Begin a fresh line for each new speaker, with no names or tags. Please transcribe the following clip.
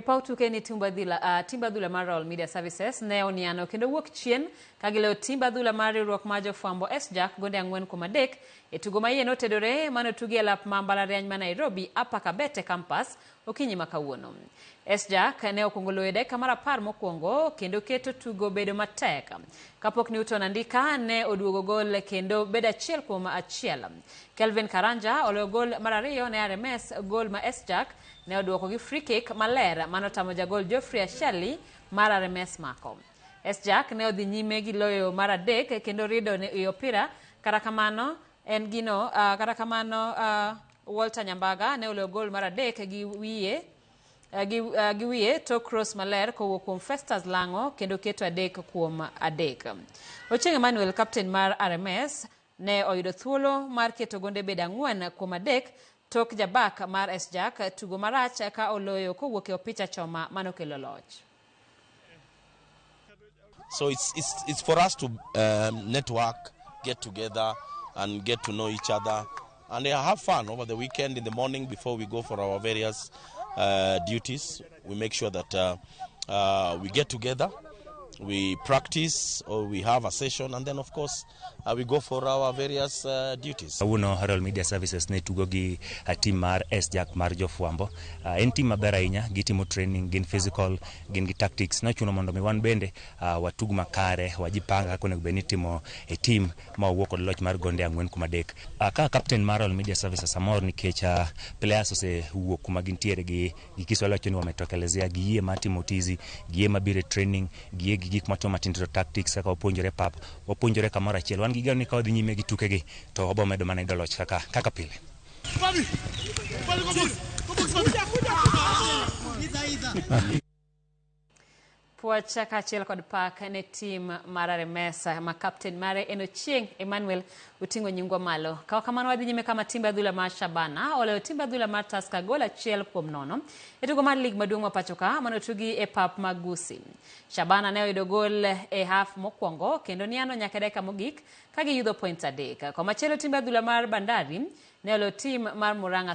paw tuke ni timb adhula mar Royal Media Services ne oniano kendo wuok chien ka giloyo timb adhula mar riwruok mar jofwambo SJAK gonde 4-3 e tugo ma iye notedore manotugi e lap ma mbalariany ma Nairobi Upper Kabete Campus okinyi ma kawuono. SJAK ne okwongo loyo e dakika mar 10 mokwongo kendo keto tugo bedo matek. Kapok Newton Andika ne oduogo gol kendo bedo 1-1. Kelvin Karanja oloyo gol mar ariyo ne RMS, gol ma SJAK ne oduoko gi free kick maler manotamo jagol Geoffrey Ashali mar RMS mako. SJAK ne odhi nyime gi loyo mar adek kendo rido ne i opira, kata kamano en gino kata kamano Walter Nyambaga ne oloyo gol mar adek gi wiye tok cross maler kowuok kuom Festus Lang'o kendo keto 3-3. Ochieng Emmanuel, captain mar RMS, ne oyudo thuolo mar keto gonde bedo 4-3 tok jabak mar SJAK tugo marach ka oloyo kowuok e opich achoma manokelo loch.
So it's for us to network, get together, and get to know each other, and have fun over the weekend in the morning before we go for our various duties. We make sure that we get together, we practice, or we have a session, and then of course we go for our various duties.
Kawuono Royal Media Services ne tugo gi team mar SJAK mar jofwambo. En team maber ahinya, gitimo training, gin physical, gin gi tactics. Nochuno mondo mi wan bende watug makare, wajipanga kaka onego bed ni itimo e team ma wawuok kod loch mar gonde 4-3. Kaka captain mar Royal Media Services amor nikech players osewuok kuma gintiere gi Kiswahili wacho ni wametokelezea, giyie mar timo tizi, giyie mabiro e training, giyie gi gik matimo matindo tactics kaka wapuonjore pap, wapuonjore kamoro achiel. Wan gi geno ni ka wadhi nyime gi tukegi to wabo medo mana yudo loch kaka pile.
Fabi! Fabi, go box! Go box, Fabi!
Puoch kaachiel kod pak ne tim mar RMS ma captain mare en Ochieng Emmanuel oting'o nyingwa malo. Kawa kamano wadhi nyime kama timbe adhula mar Shabana oloyo timbe adhula mar Tusker gol 1-0 e tugo mar lig maduong' ma pacho ka manotugi e pap mag Gusii. Shabana ne oyudo gol e half mokwongo kendo niano nyaka e dakika mogik ka giyudo points 3. Komachielo timbe adhula mar Bandari ne oloyo tim mar Murang'a.